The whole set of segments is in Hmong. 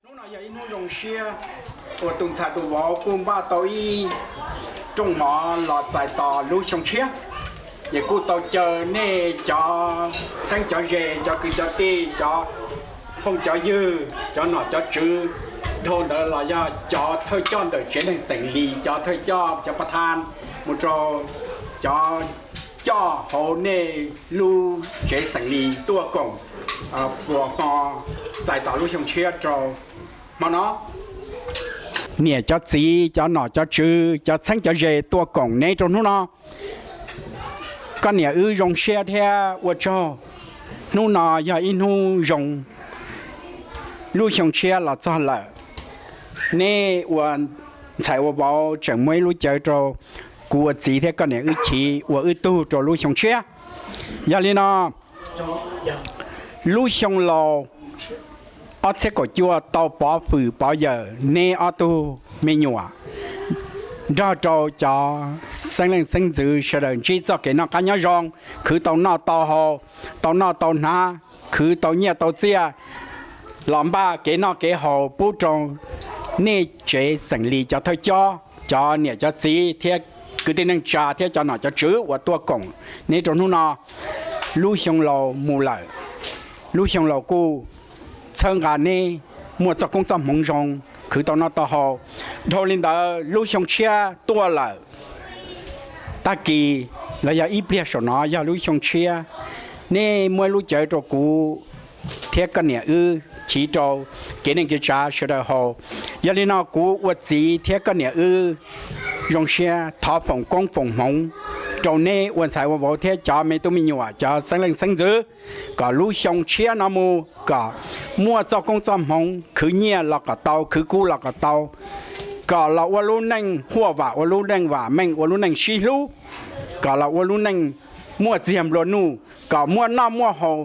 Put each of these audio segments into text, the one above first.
Hnub no yog ib hnub zoo siab uas tus ntxhais tus vauv kuj npaj tau ib rooj mov los txais tos lub xyoo tshiab. Ces kuj tau caw nej cov txheeb cov ze, cov kwv cov tij, cov phooj cov ywg, cov nom cov tswv, dhau ntawd los yog cov thawj coj ntawm tsev neeg Xeem Lis, cov thawj coj, cov pa thaj, mus rau cov coj hauv nej lub tsev Xeem Lis tuaj koom pluas hmo txais tos lub xyoo tshiab rau hmo no. Niam cov txiv, cov nom cov tswv, cov txheeb cov ze tuaj koom neb rau hnub no, koj niam wb zoo siab thiab ua tsaug. Hnub no yog ib hnub zoo, lub xyoo tshiab los txog lawm. Neb ua ntxhais ua vauv tseem muaj ib lub cawv rau kuv ua txiv thiab koj niam wb chiv ua wb tug rau lub xyoo tshiab. Yog li no, lub xyoo laus ob txhiab kaum cuaj tau pov fwm pov yawm neb ob tug me nyuam nrog rau cov xeeb leej xeeb ntxwv sawv daws ntsib txoj kev noj qab nyob zoo, khwv tau noj tau haus, tau noj tau hnav, khwv tau nyiaj tau txiaj, los npaj kev noj kev haus pub rau nej tsev Xeem Lis cov thawj coj, cov niam cov txiv thiab kwv tij neej tsa thiab cov nom cov tswv uas tuaj koom neb rau hnub no. Lub xyoo laus mus lawm, lub xyoo laus kuj txhawb nqa neb muaj txoj koob txoj hmoov zoo, khwv tau noj tau haus. Dhau li ntawd lub xyoo tshiab tuaj lawm, tag kis los yog ib pliag saum no yog lub xyoo tshiab. Neb muab lub cawv rau kuv thiab koj niam wb chiv rau kev neej kev tsav sawv daws haus. Yog li no kuv ua txiv thiab koj niam wb zoo siab thov foom koob foom hmoov rau neb ua ntxhais ua vauv thiab cov me tub me nyuam, cov xeeb leej xeeb ntxwv, kom lub xyoo tshiab no mus kom muaj txoj koob txoj hmoov, khwv nyiaj los kom tau, khwv kub los kom tau, kom los ua lub neej huaj vam, ua lub neej vam meej, ua lub neej sib hlub, kom los ua lub neej muaj txiag nplua nuj, kom muaj noj muaj haus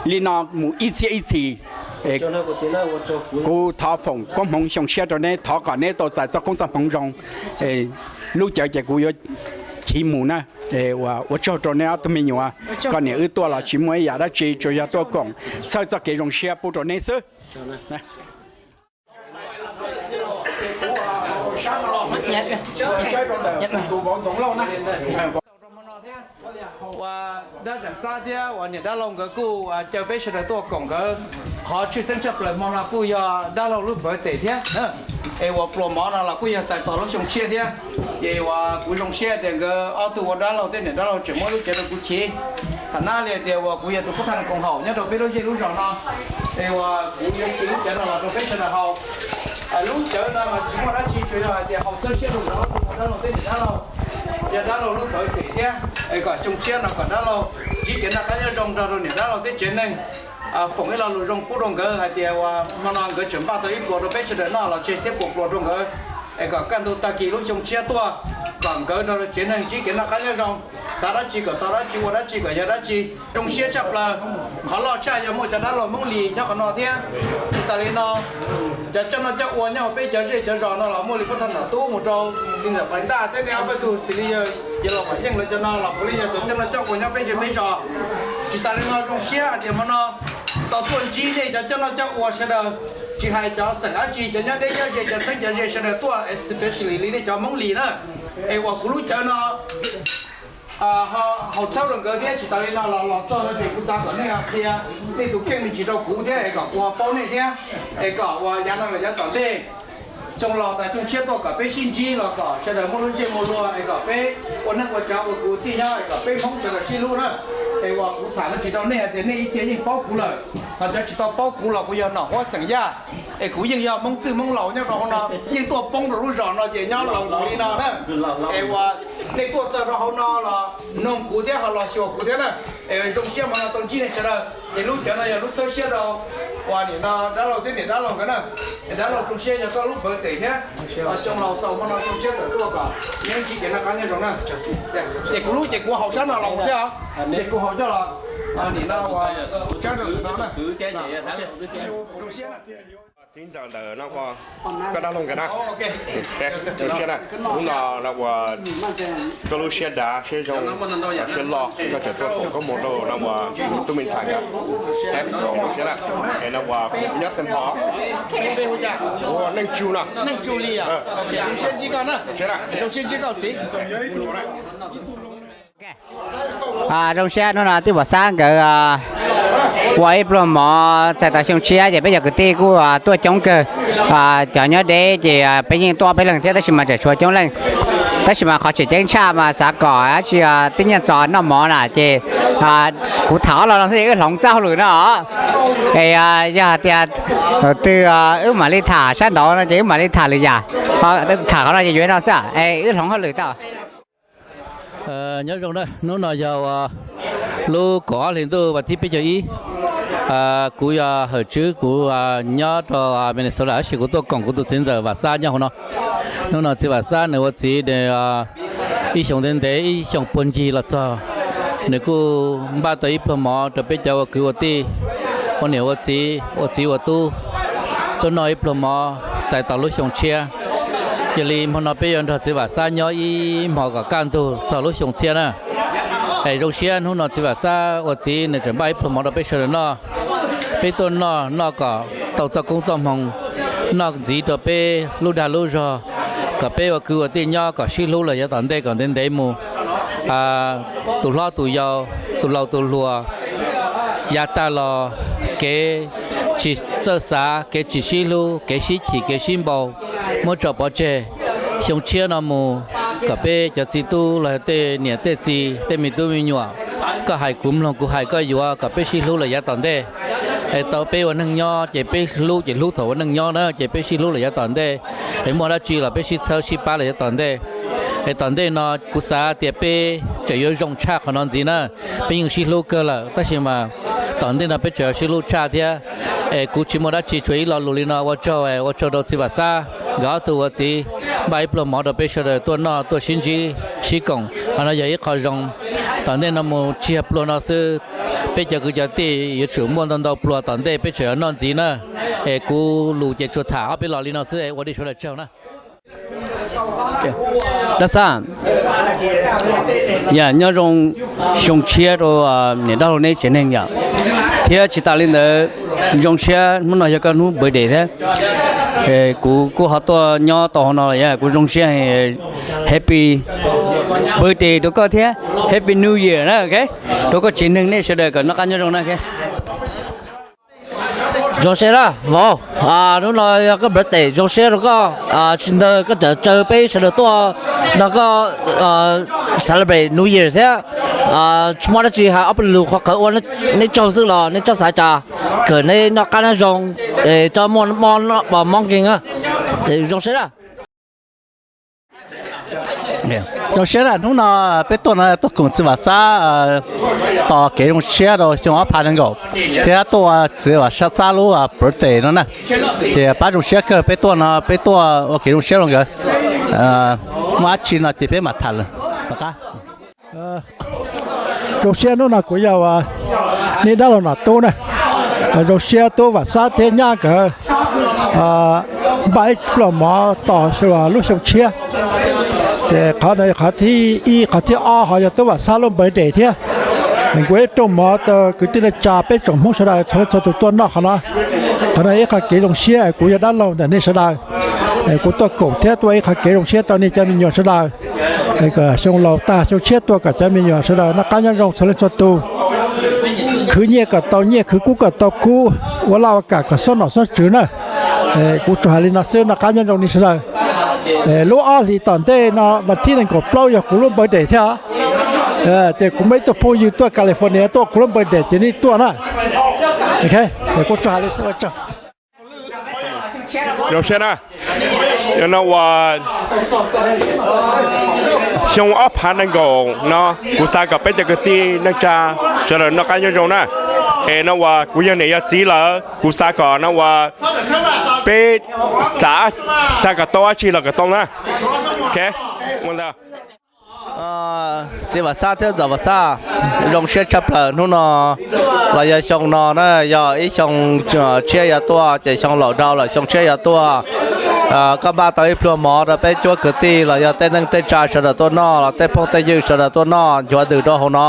li no mus ib txhiab ib txhis. Kuv thov foom koob hmoov xyoo tshiab rau neb, thov kom neb tau txais txoj koob txoj hmoov zoo. Lub cawv ces kuv yuav chiv mus na. Ua tsaug rau neb ob tug me nyuam, koj niam wb tuaj los tsis muaj ib yam dab tsi, tsuas yog tuaj koom txhawb txoj kev zoo siab pub rau neb xwb. Ua dab tsam xab thiab uas niam dab laug nkawd kuj caw peb sawv daws tuaj koom nkawd qhov tshwj xeeb tshaj plaws hmo no kuj yog dab laug lub birthday thiab. Es uas pluas mov no los kuj yog txais tos lub xyoo tshiab thiab. Ces uas kuv zoo siab tias nkawd ob tug ua dab laug thiab niam dab laug tseem muab lub cawv rau kuv chiv. Tham nab li tias uas kuv yog tus pub thaj koom haum nyob rau peb lub zej lub zos no, es uas kuv yuav chiv lub cawv no los rau peb sawv daws haus. Lub cawv no mas tsis muaj dab tsi, tsuas yog hais tias haus txhawb siab rau ob tug ua dab laug thiab niam dab laug, yog dab laug lub birthday thiab, es kom xyoo tshiab no kom dab laug ntsib kev noj qab nyob zoo nrog rau niam dab laug thiab tsev neeg. Foom ib lo lus zoo pub rau nkawd hais tias uas hmo no nkawd tseem npaj tau ib pluas rau peb sawv daws noj los tseg xiab puas pluas rau nkawd, es kom kaj ntug tag kis lub xyoo tshiab tuaj kom nkawd nrog rau tsev neeg ntsib kev noj qab nyob zoo, xav dab tsi kom tau dab tsi, ua dab tsi kom yog dab tsi. Zoo siab tshaj plaws, qhov loj tshaj yog muaj cov dab laug Hmoob Lis nyob qhov no thiab. Tsis tas li no, cov coj noj coj ua nyob hauv peb cov zej cov zos no los muaj li pub thaj nom tub mus rau txiv ntxawm Faiv Ntaj thiab nej ob peb tug xws li yawg Los Vam Yeej lawv cov no los puav leej yog cov coj noj coj ua nyob peb zej peb zos. Tsis tas li no zoo siab hais tias hmo no tau tuaj ntsib nej cov coj noj coj ua sawv daws, tsis hais cov xeem dab tsi, cov nyob deb nyob ze, cov txheeb cov ze sawv daws tuaj, especially li nej cov Hmoob Lis na. Es uas kuv lub cawv no haus txhawb rau nkawd thiab, tsis tas li no los los txog no ces kuv xav kom nej qhia nej tus kheej me ntsis rau kuv thiab es kom kuv ho paub nej thiab, es kom uas yav no los yav tom ntej, xyoo laus tas xyoo tshiab tuaj kom peb sib ntsib los kom sawv daws muaj lub ntsej muag luag, es kom peb ua neej ua tsav ua kwv ua tij nyob, es kom peb Hmoob sawv daws sib hlub na. Es uas kuv tham no tsis rau nej hais tias nej ib txhia yeej paub kuv lawm, ho cov tsis tau paub kuv los kuv yog nom huab xeem Yaj, es kuv yeej yog Hmoob txwj Hmoob laus nyob rau hauv no, yeej tuaj poob rau lub zos no ces nyob laus nkaus li no na. Es uas nej tuaj txog rau hauv no los noog kuv thiab ho los xyuas kuv thiab na. Es zoo siab hmo no tau ntsib nej sawv daws, ces lub cawv no yog lub txhawb siab rau uas nim no dab laug thiab niam dab laug nkawd na. Es dab laug zoo siab yog koj lub birthday thiab, xyoo laus xaus hmo no zoo siab tawm tuaj kom neb ntsib kev noj qab nyob zoo na. Ces kuv lub ces kuv haus sab no los thiab, ces kuv haus coj los nim no uas sab no na. Zoo siab na. Txiv ntxawm ntawm no, koj dab laug nkawd na. Zoo siab na, hnub no no ua koj lub siab dav siab zoo, siab loj, koj tseem tuaj foom koob hmoov rau no ua tub me ntxhais nkawd. Zoo siab na, es no ua nyob Xeev Pho, ua Neej Tsu no. Zoo siab hnub no tij Vam Xab nkawd ua ib pluag mov txais tau xyoo tshiab ces peb cov kwv tij kuj tuaj coob kawg. Cov nyob deb ces peb yeej tuaj ob peb leeg thiab tab sis mas tseem tshuav coob leej. Tab sis mas qhov tseem ceeb tshaj mas xav kom dab tsi tib nyiaj txos noj mov na ces kuv tham ob lo no xwb es wb hloov txoj hauj lwm no os. Es yog hais tias thaum twg wb mam li tham sab nraud no ces wb mam li tham lwm yam. Tham qhov no ces yuav no xwb es wb hloov hauj lwm tau. Nyob zoo na, hnub no yog lub kaum ob hlis ntuj vas thib peb caug ib. Kuv yog Hawm Tswb, kuv nyob rau Minnesota tab sis kuv tuaj koom kuv tus txiv ntxawm Vam Xab nyob hauv no. Hnub no txiv Vam Xab nws ua txiv nws ib xyoos ntev ntev ib xyoos puag ncig los txog, nws kuj npaj tau ib pluag mov rau peb cov ua kwv ua tij, ua niam ua txiv, ua txiv ua tub tuaj noj ib pluag mov txais tau lub xyoo tshiab. Yog li hmo no peb yuav nrog txiv Vam Xab nyob ib hmo kom kaj ntug txog lub xyoo tshiab na. Es zoo siab hnub no txiv Vam Xab ua txiv nws tseem npaj ib pluag mov rau peb sawv daws noj. Peb tuaj noj noj kom tau txoj koob txoj hmoo, noj ntxiv rau peb lub dag lub zog, kom peb ua kwv ua tij nyob kom sib hlub los yav tom ntej kom ntev ntev mus. Tus hlob tus yau, tus laus tus hluas, yav tag los kev tsis txawj xav, kev tsis sib hlub, kev sib chim kev sib npau, muab tso pov tseg. Xyoo tshiab no mus kom peb cov txiv tub los tej niam tej txiv tej me tub me nyuam, koj hais kuv mloog kuv hais koj yuav, kom peb sib hlub los yav tom ntej. Es tau peb ua neeg nyob ces peb hlub ces hlub thaum ua neej nyob na, ces peb sib hlub los yav tom ntej. Es muaj dab tsi los peb sib txhawb sib pab los yav tom ntej. Es tom ntej no kuv xav tias peb tseem yuav zoo tshaj qhov no ntxiv na. Peb yeej sib hlub kawg lawm tab sis mas tom ntej no peb tseem yuav sib hlub tshaj thiab. Es kuv tsis muaj dab tsi tshuav ib lo lus li no, ua tsaug, ua tsaug rau txiv Vam Xab nkawd ob tug ua txiv npaj ib pluag mov rau peb sawv daws tuaj noj tuaj sib ntsib sib koom, qhov no yog ib qho zoo. Tom ntej no mus tsis yog pluag no xwb, peb cov kwv cov tij yuav tsum muaj ntau ntau pluag tom ntej peb tseem yuav noj ntxiv na. Es kuv lus ces tsuas tham ob peb lo li no xwb es ua dej sawv daws tsaug na. Dab Xab, nyob zoo, xyoo tshiab rau niam dab laug neb tsev neeg yom, thiab tsis tas li ntawd zoo siab hnub no yog koj hnub birthday thiab. Kuv kuj ho tuaj nyob tau hauv no los kuv zoo siab. Happy birthday rau koj thiab happy new year na, rau koj tsev neeg nej sawv daws kom noj qab nyob zoo na. Zoo siab na vauv, hnub no yog koj birthday, zoo siab rau koj. Tsis ntawd koj tseem caw peb sawv daws tuaj nrog koj celebrate New Year thiab. Tsis muaj dab tsi hais, ob peb lus qhuav qhawv ua neb tsaug xwb los neb txhob xav cas, kom neb noj qab nyob zoo, txhob muaj mob nkeeg. Zoo siab na. Zoo siab na, hnub no peb tuaj no tuaj koom txiv Vam Xab tos kev zoo siab rau xyoo ob phav nees nkaum thiab tuaj ua txiv Vam Xab lub birthday no na. Ces pab zoo siab kawg, peb tuaj no peb tuaj ua kev zoo siab rau nkawd. Muaj dab tsi no ces peb mam tham lawm tom qab. Zoo siab hnub no kuv yog neb dab laug Nom Tub na. Zoo siab tub Vam Xab thiab nyab nkawd npaj ib pluag mov tos lub xyoo tshiab. Ces qhov no qhov thib ib, qhov thib ob ho yog tub Vam Xab lub birthday thiab. Nkuaj ib rooj mov rau kwv tij neej tsa peb tsoom Hmoob sawv daws txhua leej txhua tus tuaj noj qhov no. Qhov no ib qho kev zoo siab, kuv yog dab laug ntawm nej sawv daws, kuv tuaj koom thiab tuaj ib qho kev zoo siab rau nej cov me nyuam sawv daws. Kom xyoo laus tag xyoo tshiab tuaj kom cov me nyuam sawv daws noj qab nyob zoo txhua leej txhua tus. Khwv nyiaj kom tau nyiaj, khwv kub kom tau kub, ua laj ua kam kom xob nom xob tswv na. Kuv tsuas hais li no xwb, noj qab nyob zoo nej sawv daws. Lub ob hlis tom ntej no vas thib nees nkaum plaub yog kuv lub birthday thiab. Ces kuv muaj ib tug phooj ywg tuaj California tuaj kuv lub birthday ces nej tuaj na. Kuv tsuas hais li xwb, ua tsaug. Zoo siab na. No ua xyoo ob phav nees nkaum no kuv xav kom peb cov kwv tij neej tsa sawv daws noj qab nyob zoo na. Es no ua kuv yog niam yog txiv lawm, kuv xav kom no ua peb xav, xav kom tau dab tsi los kom tau na. Txiv Vam Xab thiab Ntxawm Vam Xab, zoo siab tshaj plaws hnub no los yog xyoo no na, yog ib xyoo tshiab yuav tuaj ces xyoo laus dhau lawm, xyoo tshiab yuav tuaj. Koj npaj tau ib pluag mov rau peb cuab kwv tij los yog tej neej tej tsa sawv daws tuaj noj, los tej phooj tej ywg sawv daws tuaj noj nchuav ntws rau hauv no.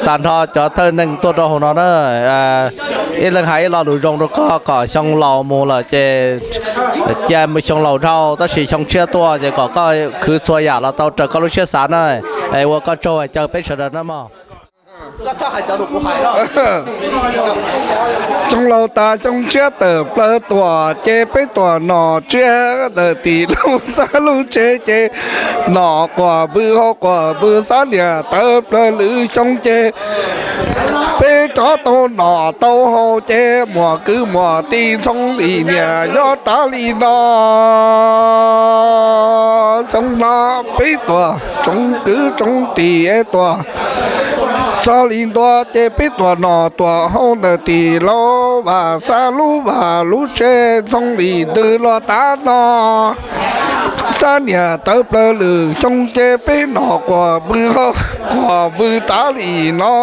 Tag nrho cov thawj neeg tuaj rau hauv no na, ib leeg hais ib lo lus zoo rau koj kom xyoo laus mus lawm ces cia xyoo laus dhau, tab sis xyoo tshiab tuaj ces kom koj khwv txhua yam los tau raws koj lub siab xav na. Es ua koj tsaug, caw peb sawv daws na mog. Xyoo laus tas xyoo tshiab tawm plaws tuaj ces peb tuaj noj tsiab ntawm tim lub xab lub tsev ces noj quas npws haus quas npws, xab niam tawv plaws lwm xyoo ces peb rov tau noj tau haus ces muaj kwv muaj tij ntxoov li niam nyob tas li no. Xyoo no peb tuaj tsoom kwv tsoom tij tuaj txog li ntua ces peb tuaj noj tuaj haus ntawm tim lub Vam Xab lub vaj lub tsev ntxoov li ntws los tas no. Xab niam tawv plaws lwm xyoo ces peb noj quas npws haus quas npws tas li no.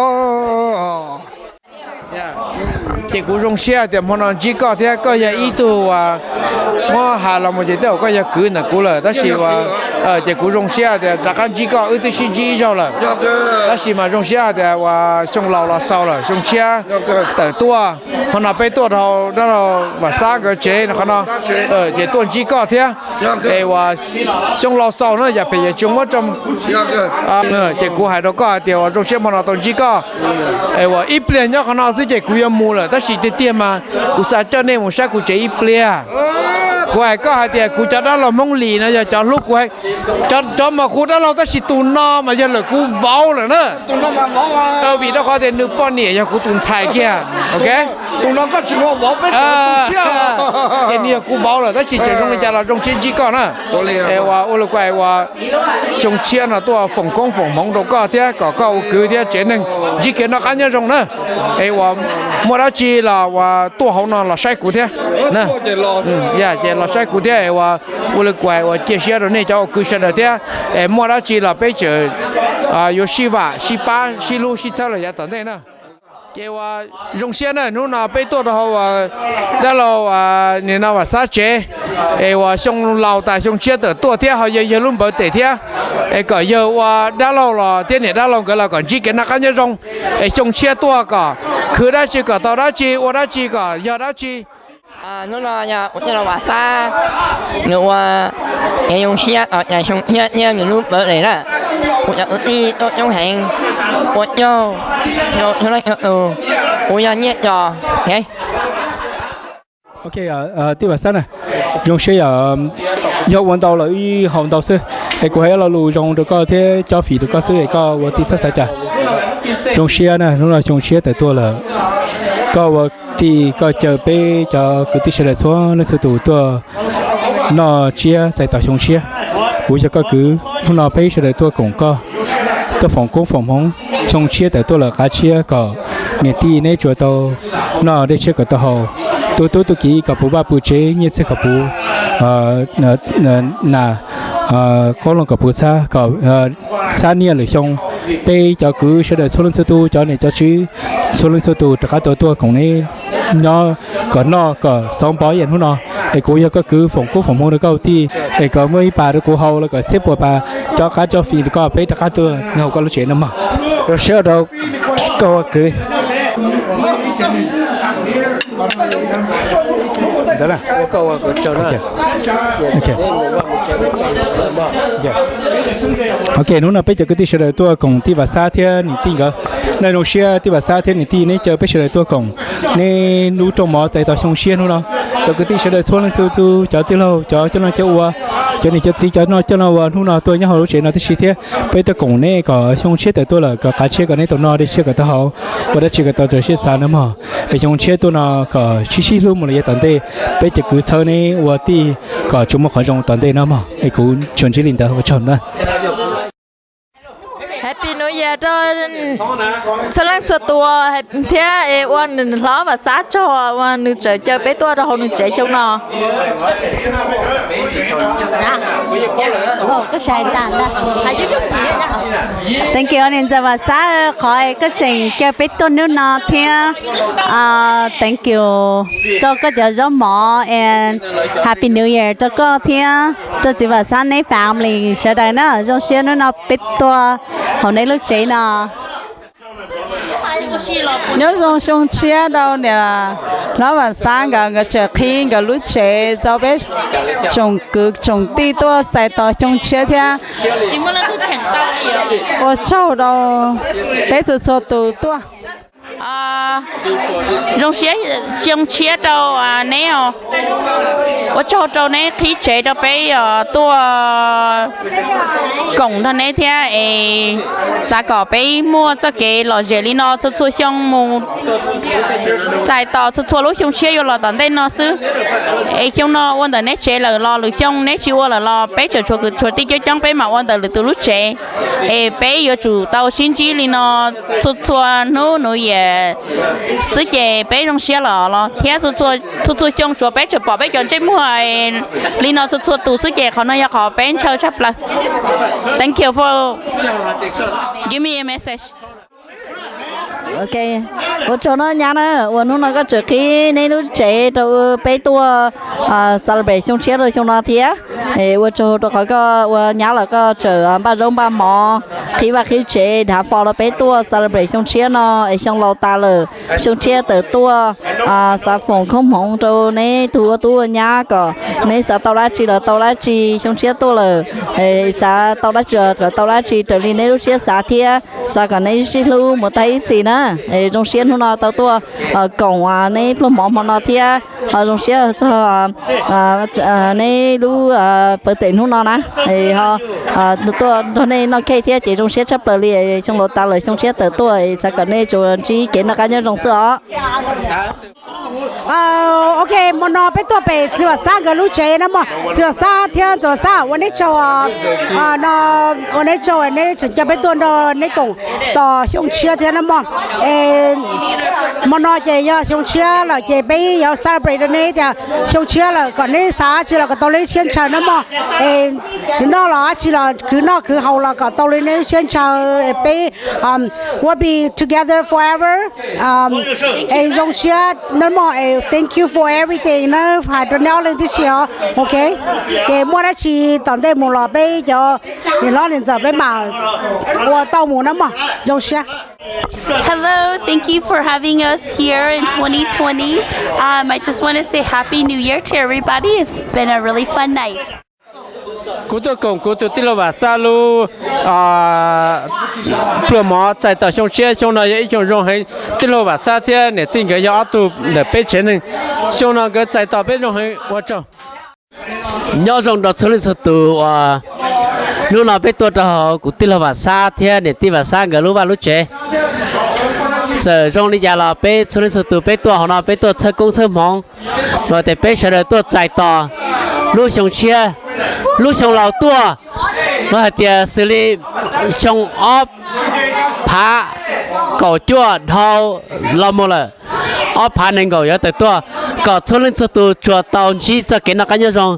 Ces kuv zoo siab tias hmo no ntsib koj thiab koj yog ib tug uas muab has los mus ces tej zaum koj yog kwv ntawm kuv lawm tab sis uas, ces kuv zoo siab tias rov qab ntsib koj, wb twb sib ntsib ib zaug lawm. Tab sis mas zoo siab hais tias uas xyoo laus los xaus lawm, xyoo tshiab tawm tuaj. Hmo no peb tuaj rau dab laug Vam Xab nkawd tsev no qhov no, ces tuaj ntsib koj thiab. Es uas xyoo laus xaus no yam phem yam tsis muab rau, ces kuv hais rau koj hais tias uas zoo siab hmo no tau ntsib koj. Es uas ib pliag nyob qhov no xwb ces kuv yuav mus lawm tab sis tiag tiag mas kuv xav coj nej mus saib kuv tsev ib pliag. Kuv hais koj hais tias kuv cov dab laug Hmoob Lis no yog cov hlub kuv, cov mas kuv dab laug tab sis tus no mas yog lawm kuv vauv lawm na. Vim rau qhov tias nws poj niam yog kuv tus ntxhais kiag, ok. Ces nws yog kuv vauv lawm tab sis tseem zoo li cas los zoo siab ntsib koj na. Es uas ua li kuv hais uas xyoo tshiab no tuaj foom koob foom hmoov rau koj thiab kom koj ua kwv thiab tsev neeg ntsib kev noj qab nyob zoo na. Es uas muaj dab tsi los uas tuaj hauv no los saib kuv thiab. Ces los saib kuv thiab es uas ua li kuv hais uas cia siab rau nej cov ua kwv sawv daws thiab. Es muaj dab tsi los peb tseem yuav sib vam sib pab sib hlub sib txhawb los yav tom ntej na. Ces uas zoo siab na, hnub no peb tuaj rau hauv uas dab laug nim no Vam Xab tsev, es uas xyoo laus tas xyoo tshiab tawm tuaj thiab ho yawg yawg lub npawv tes thiab, es kom yawg ua dab laug los thiab niam dab laug nkawd los kom ntsib kev noj qab nyob zoo, es xyoo tshiab tuaj kom khwv dab tsi kom tau dab tsi, ua dab tsi kom yog dab tsi. Hnub no yog kuv tij laug Vam Xab, nws ua, nws zoo siab os, xyoo tshiab thiab nws lub npawv tes na, kuv cov kwv tij tuaj coob heev, ua caug, ua leej ua tus, kuv yog Nyiaj Cos. Ok, tij Vam Xab na, zoo siab yog, yog ua ntau los ib haus ntau xwb, es kuv hais ib lo lus zoo rau koj thiab cob fim rau koj xwb es koj ua tij txhob xav cas. Zoo siab na, hnub no xyoo tshiab tawm tuaj lawm, koj ua tij koj caw peb cov kwv tij sawv daws txhua leej txhua tus tuaj noj tsiab txais tos xyoo tshiab. Kuv yog koj kwv, hnub no peb sawv daws tuaj koom koj, tuaj foom koob foom hmoov, xyoo tshiab tawm tuaj lawm, qab tshiab kom niam tij neb tsuas tau noj dej tshiab kom tau haus, tu tub tu kiv kom puv vaj puv tsev, nyiaj txiag kom puv nas, qoob loo kom puv txhab, kom txhab niaj lwm xyoo. Peb cov kwv sawv daws txhua leej txhua tus, cov niam cov txiv txhua leej txhua tus rov qab tau tuaj koom neb nyob kom noj kom xauv npo ib yam hnub no. Es kuv yog koj kwv foom koob foom hmoov rau koj tij, es kom muaj ib pas rau kuv haus los kom txhiab puas pas, cob qab cob fim rau koj, peb rov qab tuaj nyob hauv koj lub tsev no mog. Zoo siab rau koj ua kwv. Ok, hnub no peb cov kwv tij sawv daws tuaj koom tij Vam Xab thiab niam tij nkawd. Nej zoo siab tij Vam Xab thiab niam tij neb caw peb sawv daws tuaj koom neb lub rooj mov txais tos xyoo tshiab hnub no. Cov kwv tij sawv daws txhua leej txhua tus, cov tij laug, cov coj noj coj ua, cov niam cov txiv coj noj coj ua hnub no tuaj nyob hauv lub tsev no tib si thiab. Peb tuaj koom neb kom xyoo tshiab tawm tuaj lawm kom qab tshiab kom neb tau noj dej tshiab kom tau haus, ua dab tsi kom tau raws siab xav na mog. Es xyoo tshiab tuaj no kom sib sib hlub mus los yav tom ntej, peb cov kwv txhawb neb ua tij kom tsuas muaj qhov zoo tom ntej no mog. Es kuv tsuas ntsib li ntawd, ua tsaug na. Rau txhua leej txhua tus thiab es ua nws hlob Vam Xab tsaug uas nws tseem caw peb tuaj rau hauv nws tsev xyoo no. Thank you niam ntxawm Vam Xab qhov koj tseem caw peb tuaj hnub no thiab thank you rau koj cov zaub mov and Happy New Year rau koj thiab rau txiv Vam Xab neb family sawv daws na. Zoo siab hnub no peb tuaj hauv neb lub tsev no. Nyob zoo xyoo tshiab rau niam hlob Vam Xab nkawd, nkawd tseem qhib nkawd lub tsev rau peb tsoom kwv tsoom tij tuaj txais tos xyoo tshiab thiab ua tsaug rau peb txhua txhua tus tuaj. Zoo siab xyoo tshiab rau neb, ua tsaug rau neb qhib tsev rau peb tuaj koom nrog neb thiab es xav kom peb muaj txoj kev lom zem li no txhua txhua xyoo mus txais tos txhua txhua lub xyoo tshiab yuav los tom ntej no xwb. Es xyoo no ua ntawm neb tsev lawm los lwm xyoo neb tsis ua lawm los peb tseem tshuav kwv tshuav tij coob coob peb mam ua ntawm lwm tus lub tsev. Es peb yuav tsum tau sib ntsib li no txhua txhua hnub New Year xwb ces peb zoo siab lawm los thiab txhua txhua xyoo tsuas peb tseem pom peb cov ntsej muag li no txhua txhua tus xwb ces qhov no yog qhov peb ntshaw tshaj plaws. Thank you for give me a message. Ua tsaug no nyab na uas hnub no koj tseem qhib neb lub tsev rau peb tuaj celebrate xyoo tshiab rau xyoo no thiab. Ua tsaug rau qhov koj ua nyab los koj tseem npaj zaub npaj mov qhib vaj qhib tsev dav fo rau peb tuaj celebrate xyoo tshiab no es xyoo laus tas lawm xyoo tshiab tawm tuaj xav foom koob hmoov rau neb tug ua tub ua nyab kom neb xav tau dab tsi los tau dab tsi xyoo tshiab tuaj lawm xav tau dab tsi los kom tau dab tsi raws li neb lub siab xav thiab xav kom neb sib hlub mus tag ib txhis na. Zoo siab hnub no tau tuaj koom neb pluag mov hmo no thiab ho zoo siab txog neb lub birthday hnub no na. Tuaj nrog nej noj cake thiab ces zoo siab tshaj plaws li. Xyoo laus tas lawm xyoo tshiab tawm tuaj xav kom nej tsuas ntsib kev noj qab nyob zoo xwb os. Ok, hmo no peb tuaj pem txiv Vam Xab nkawd lub tsev na mog. Txiv Vam Xab thiab ntxawm Vam Xab ua neb tsaug, ua neb tsaug neb tseem coj peb tuaj nrog neb koom tos xyoo tshiab thiab na mog. Hmo no ces yog xyoo tshiab lawm ces peb yuav celebrate rau neb tias xyoo tshiab lawm kom neb xav tsi los kom tau neb siab ntshaw na mog. Noj los dab tsi los khwv noj khwv haus los kom tau li neb siab ntshaw. Peb will be together forever. Es zoo siab na mog, thank you for everything na, hais rau neb ob leeg tib si os. Ok, ces muaj dab tsi tom ntej mus los peb cov niam hlob niam ntxawm peb mam ua tau mus na mog. Zoo siab. Hello, thank you for having us here in twenty twenty. Um, I just want to say Happy New Year to everybody. It's been a really fun night. Kuv tuaj koom kuv tus tij laug Vam Xab lub pluag mov txais tos xyoo tshiab. Xyoo no yog ib xyoo zoo heev. Tij laug Vam Xab thiab niam tij nkawd yog ob tug ntawm peb tsev neeg. Xyoo no nkawd txais tos peb zoo heev, ua tsaug. Nyob zoo rau txhua leej txhua tus uas hnub no peb tuaj rau hauv kuv tij laug Vam Xab thiab niam tij Vam Xab nkawd lub vaj lub tsev. Txawm zoo li cas los peb txhua leej txhua tus peb tuaj hauv no peb tuaj txhawb koob txhawb hmoov los tias peb sawv daws tuaj txais tos lub xyoo tshiab, lub xyoo laus tuaj, los hais tias xws li xyoo ob phav kaum cuaj dhau los mus lawm, ob phav nees nkaum yuav tawm tuaj, kom txhua leej txhua tus tsuas tau ntsib txoj kev noj qab nyob zoo,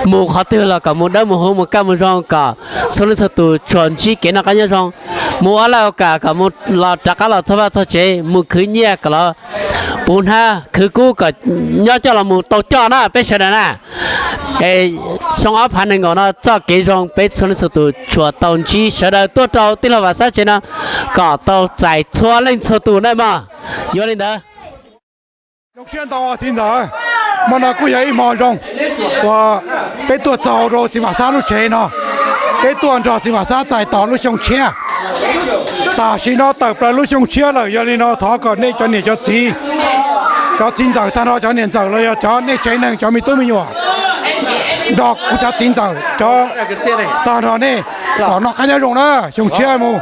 mus qhov twg los kom mus dawb mus huv mus kaj mus zoo, kom txhua leej txhua tus tsuas ntsib kev noj qab nyob zoo, mus ua laj ua kam kom mus los rov qab los txog vaj txog tsev, mus khwv nyiaj kom los puv hnab, khwv kub kom nyob coj los mus tau coj na peb sawv daws na. Es xyoo ob phav nees nkaum no txoj kev zoo peb txhua leej txhua tus tsuas tau ntsib sawv daws tuaj rau tij laug Vam Xab tsev no kom tau txais txhua leej txhua tus na mog. Yuav li ntawd. Zoo siab ntau txiv ntxawm, hmo no kuj yog ib hmo zoo uas peb tuaj txaug rau txiv Vam Xab lub tsev no, peb tuaj nrog txiv Vam Xab txais tos lub xyoo tshiab. Tam sim no tawm plaws lub xyoo tshiab lawm, yog li no thov kom nej cov niam cov txiv, cov txiv ntxawm tag nrho, cov niam ntxawm los yog cov nej tsev neeg cov me tub me nyuam nrog kuv cov txiv ntxawm cov tag nrho nej kom noj qab nyob zoo na, xyoo tshiab mus.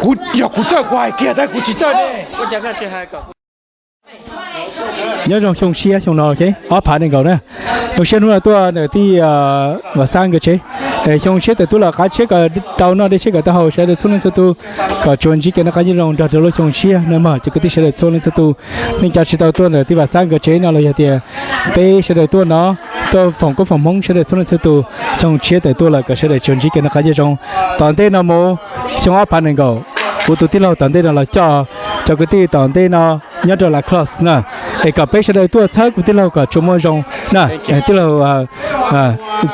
Kuv yog kuv txawj kuv hais kiag tab kuv tsis txawj ne. Nyob zoo xyoo tshiab xyoo no ob phav nees nkaum na. Zoo siab hnub no tuaj ntawm tij Vam Xab nkawd tsev. Xyoo tshiab tawm tuaj los qab tshiab kom tau noj dej tshiab kom tau haus, sawv daws txhua leej txhua tus kom tsuas ntsib kev noj qab nyob zoo nrog rau lub xyoo tshiab no mog. Cov kwv tij sawv daws txhua leej txhua tus, nej cov tsis tau tuaj ntawm tij Vam Xab nkawd tsev no los yog tias peb sawv daws tuaj no, tuaj foom koob foom hmoov sawv daws txhua leej txhua tus, xyoo tshiab tawm tuaj los kom sawv daws tsuas ntsib kev noj qab nyob zoo. Tom ntej no mus, xyoo ob phav nees nkaum, kuv tus tij laug tom ntej no los coj cov kwv tij tom ntej no nyob rau La Crosse na, es kom peb sawv daws tuaj txhawb kuv tij laug kom tsuas muaj zoo na, tij laug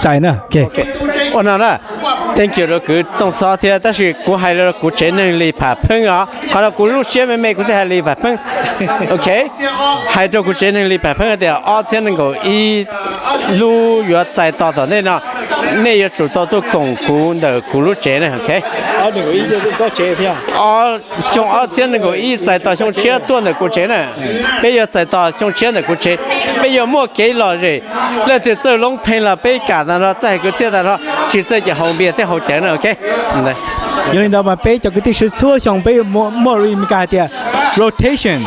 Txais na. Ua no na, thank you rau kwv Tooj Xob thiab, tab sis kuv hais rau kuv tsev neeg Li Pham Pheeb os, qhov no kuv lub siab me me kuv thiaj hais Li Pham Pheeb. Ok, hais rau kuv tsev neeg Li Pham Pheeb tias ob txhiab nees nkaum ib lub yuav txais tos tom ntej no, nej yuav tsum tau tuaj koom kuv ntawm kuv lub tsev na. Ok, xyoo ob txhiab nees nkaum ib txais tos xyoo tshiab tuaj ntawm kuv tsev na. Peb yuav txais tos xyoo tshiab ntawm kuv tsev, peb yuav muaj kev lom zem. Leej twg txawj loob pheej los peb kam tas no, txawj hais kwv txhiaj tas no, tsis txawj ces haus npias thiab haus cawv na. Ok, yog li ntawd mas peb cov kwv tij sawv txhua xyoo peb muaj li Meskas hais tias rotation,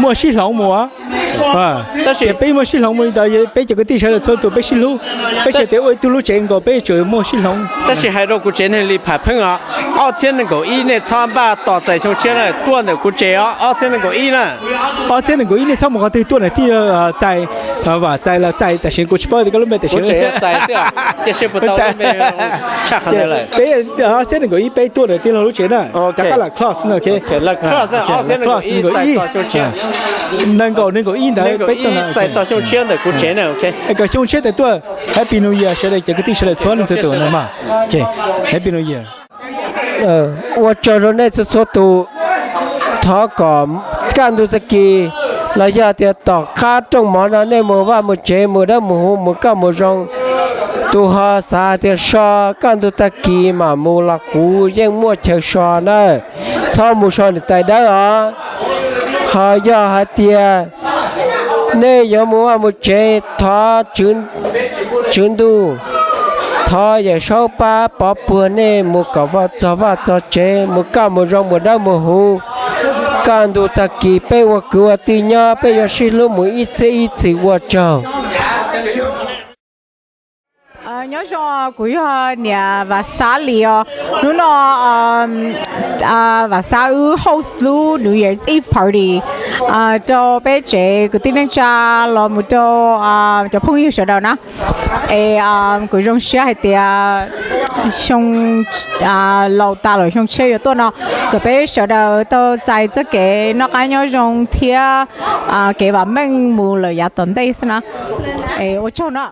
muaj sib hloov mus. Tab sis peb muaj sib hloov mus li ntawd, peb cov kwv tij sawv daws txhua tus peb sib hlub, peb tsis tias ua ib tug lub tsev nkaus peb tsuas muaj sib hloov. Tab sis hais rau kuv tsev neeg Li Pham Pheeb os, ob txhiab nees nkaum ib nej txhob npaj tos txais xyoo tshiab na, tuaj ntawm kuv tsev os, ob txhiab nees nkaum ib na. Ob txhiab nees nkaum ib nej txhob mus qhov twg, tuaj ntawm tij Txais, Vam Txais los Txais, tam sim kuv tsis paub tias koj lub npe tam sim. Peb ob txhiab nees nkaum ib peb tuaj ntawm tij laug lub tsev na, rov qab Las Cross no. Nees nkaum, nees nkaum ib ntawd peb tuaj na. Kom xyoo tshiab tawm tuaj, Happy New Year sawv daws cov kwv tij sawv daws txhua leej txhua tus na mog. Happy New Year. Ua tsaug rau nej txhua txhua tus. Thov kom kaj ntug tag kis los yog tias tom qab rooj mov no nej mus vaj mus tsev mus dawb mus huv mus kaj mus zoo. Tus ho xav tias so kaj ntug tag kis mam mus los kuv yeej muaj chaw so na. Txhob mus so niam tais dawb os. Ho yog hais tias nej yuav mus vaj mus tsev thov Tswv Ntuj, thov Yawm Saub pab pov puag nej mus kom txog vaj txog tsev, mus kaj mus zoo mus dawb mus huv. Kaj ntug tag kis peb ua kwv ua tij nyob peb yuav sib hlub mus ib txhiab ib txhis, ua tsaug. Nyob zoo, kuv yog niam Vam Xab Lis os. Hnub no Vam Xab wb host lub New Year's Eve party rau peb tsev kwv tij neej tsa los mus rau cov phooj ywg sawv daws na. Es kuv zoo siab hais tias xyoo laus tas lawm xyoo tshiab yuav tuaj no, kom peb sawv daws tau txais txoj kev noj qab nyob zoo thiab kev vam meej mus lawm yav tom ntej xwb na. Ua tsaug no.